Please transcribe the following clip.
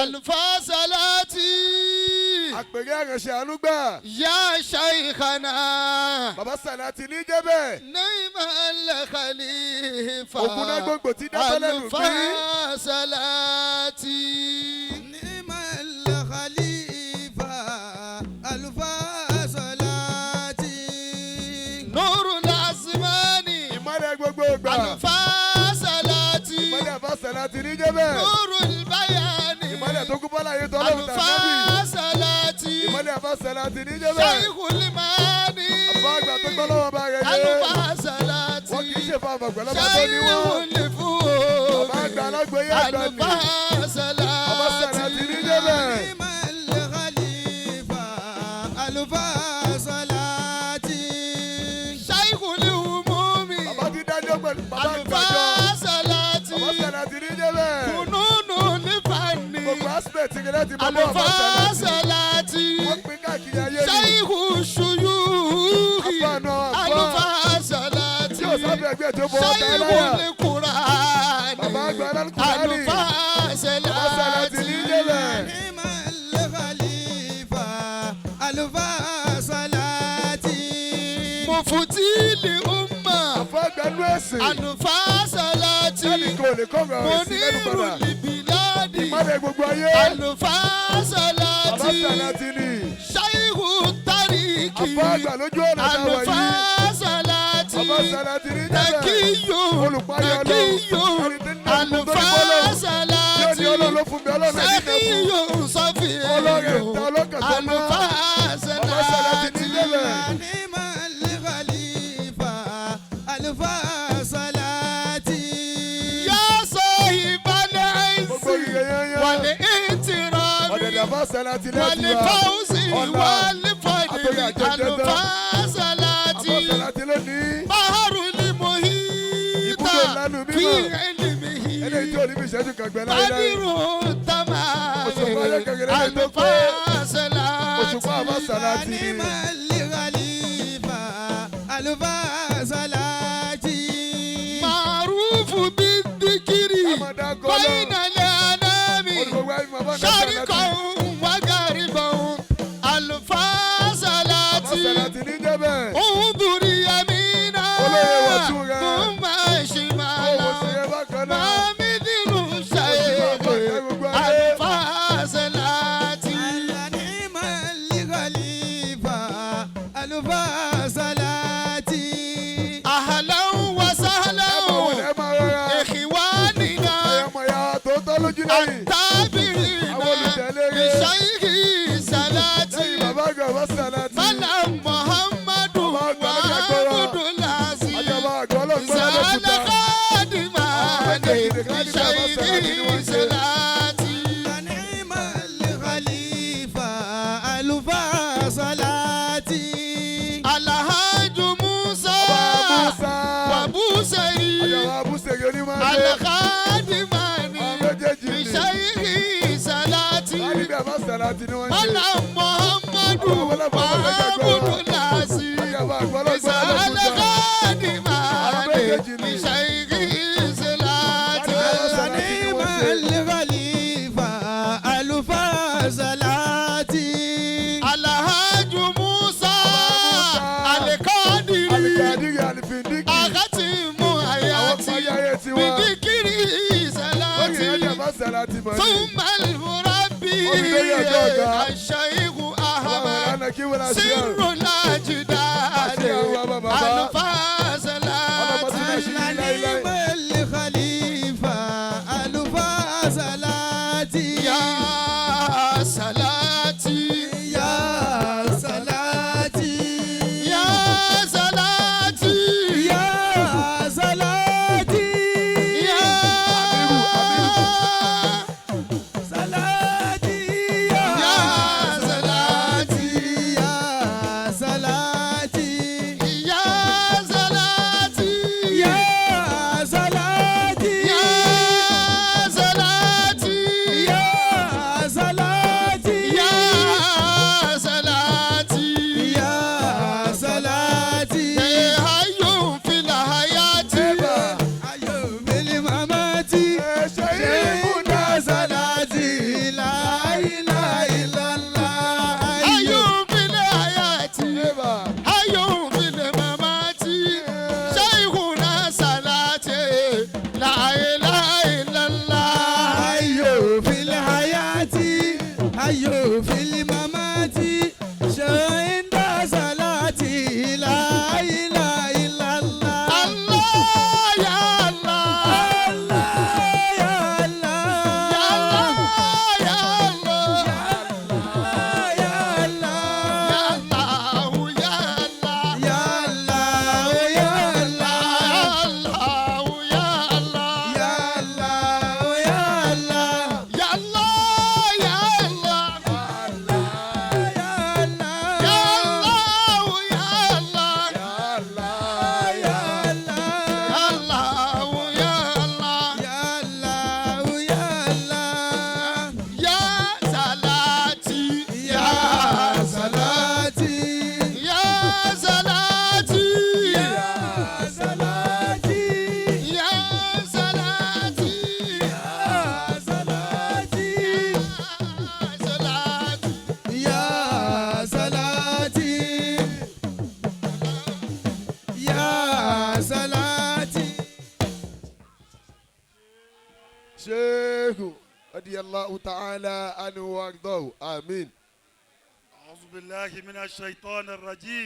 Alfasalati. Àpèrè àrẹ̀ṣẹ̀ àánú gbà. Ya shaykhana. Bàbá Sàlátì ní jẹ́ bẹ́ẹ̀. Ni'mal khalifa. Ògùn náà gbòǹgbò tí dábẹ́ lẹ́nu bí. Alfasalati. Ni'mal khalifa alfasalati. Nurul azmani. Ìmọ̀lẹ̀ gbogbo gbà. Alfasalati. Ìmọ̀lẹ̀ àbá Sàlátì ní jẹ́ bẹ́ẹ̀. Nurul bayani. Ìmọ̀lẹ̀ tó kú bọ́lá yìí tọ́lọ́run tàbí. Alfasalati. Ìmọ̀lẹ̀ àbá Sàlátì ní jẹ́ bẹ́ẹ̀. Shaykhul mani. Àbá àgbà tó gbọ́ lọ́wọ́ bá rẹ̀ yé. Alfasalati. Wọ́n kì í ṣe fún àgbàgbà lọ́ba tó ní wọ́n. Shaykhul fuhumi. Bàbá àgbà alágbèéyé àgbà ni. Bàbá Sàlátì ní jẹ́ bẹ́ẹ̀. Ni'mal khalifa alfasalati. Shaykhul umumi. Bàbá ti dájọ́ pẹ̀lú bàbá àgbàjọ. Alfasalati. Bàbá Sàlátì ní jẹ́ bẹ́ẹ̀. Fununu lifanni. Gbogbo aspect rẹ̀ láti bọ́ bọ́ bàbá Sàlátì. Alfasalati. Wọ́n pín káàkiri ayé ni. Shaykhu shuyukhi. Àfáànù àwọn àfáà. Alfasalati. Tí ò sábẹ̀ ẹgbẹ́ tó bọ́ ọ̀tá ẹlẹ́yà. Shaykhul Qur'ani. Bàbá àgbà Al-Qur'ani. Bàbá Sàlátì ní jẹ́ bẹ́ẹ̀. Ni'mal khalifa alfasalati. Mufti li umma. Àfáà àgbà nú ẹ̀sìn. Alfasalati. Ẹnìkan ò lè kọ́ ọ̀rọ̀ rẹ̀ sí lẹ́nu Muniru padà. libiladi. Ìmọ̀lẹ̀ gbogbo ayé. Bàbá Alfasalati. Sàlátì ni. Shaykhu tariki. Àfáà àgbà lójú ọ̀nà táwa yìí. Alfasalati. Bàbá Sàlátì ní jẹ́ bẹ́ẹ̀. Takiyu. Olùpayọ̀ Ọlọ́run. Takiyu. Ẹni tí ń ná gbogbo tó ní fọ́lọ́run. Yóò ní Alfasalati. Ọlọ́run ló fún mi, Ọlọ́run náà ní ìdẹ́kun. Sẹ́kíyù sọ́fìyù. Ọlọ́run ẹ̀ta ọlọ́kàn tó mọ́. Bàbá Sàlátì ní jẹ́ bẹ́ẹ̀. Ni'mal khalifa alfasalati. Ya sahibal Gbogbo izzi ìyẹn yẹn yẹn. wal itirami Ọ̀dẹ̀dẹ̀ àbá Sàlátì wal láti wá. fawzi Ọ̀la. wal fadli Àtòrí àjẹjẹ tán. alfasalati. Àbá Sàlátì lónìí. Baharul muhita Ibùdó ńlá nu fi mímọ́. ilmihi. Eléyìí tí ò ní fi ìṣẹ́jú kan gbẹ láéláé. Badiru tamami Òṣùpá ayé kékeré lè tó pé. alfasalati. Òṣùpá àbá Sàlátì ni. Ni'mal khalifa alfasalati. Maarufu bidhikri Ká máa dákọ̀ Ọlọ́run. bayna al-anami. Olùgbogbo ayé mi, bàbá àgbà Sàlátì. Sharika wa gariban Bàbá alfasalati. Sàlátì ní jẹ́ bẹ́ẹ̀. Unduri yamina Olóyè wọ̀ tún rẹ̀. thumma Owó sí shimala. ẹ bákan náà. Ma mithlu shay'in alfasalati. Ni'mal khalifa alfasalati. Ahlan wa Ẹ máa sahlan wọlé, ẹ máa rọra. ikhwanina. Ẹyọ ọmọ ìyá wa tòótọ́ lójú lẹ́yìn. التابعين Àwọn olùtẹ̀lé rẹ̀. لشيخ صلاتي Lẹ́yìn bàbá àgbà bàbá Sàlátì. ملا محمد Bàbá àgbà lókè agbára. وعبد العزيز Àjọba àgbà ọlọ́gbọ́n زال lọ́kùtà. خادمان لشيخ صلاتي Ni'mal khalifa alfasalati. الحاج موسى Bàbá Musa. وابو سعيد Àjọba Abúsèré onímọ̀ ayé. الخادمان Àwọn méjèèjì ni. لشيخ صلاتي Wọ́n ní bí bàbá Sàlátì ni wọ́n ń ṣe. ملا محمد وعبد العزيز Àjọba àgbà ọlọ́gbọ́n lọ́kùtà. Ni'mal khalifa alfasalati. Alikadiri Alifindiki. Àwọn parí ayé tiwa. Lórí ìrẹ́jẹ̀ bàbá Sàlátì mọ̀ ní. Àwọn ọ̀rẹ́ kí wọ́n láti rẹ̀. سر الأجداد الفاصلات. Ni'mal khalifa alfasalati. يا صلاتي Ya salati. يا صلاتي Ya salati. يا Salati. يا صلاتي Ya salati. يا صلاتي Ya salati. يا صلاتي Ya الحي في الممات شهد صلاتي لا إله إلا الله. Allah ya Allah. الله يا الله. Ya Allah ya Allah. يا الله. Ya Allah ya Allah. يا الله يا الله. Allah ya Allah. يا الله يا الله. Ya Allah ya Allah. يا الله. Ya Allah ya Allah. يا الله. Allah ya Allah. يا الله يا الله. Ya salati. يا صلاتي. Ya salati. يا صلاتي. Ya salati. يا صلاتي. Salati. يا صلاتي. يا صلاتي. Shehu radiyallahu ta'ala anhu wardahu. Amin. أعوذ بالله من الشيطان الرجيم.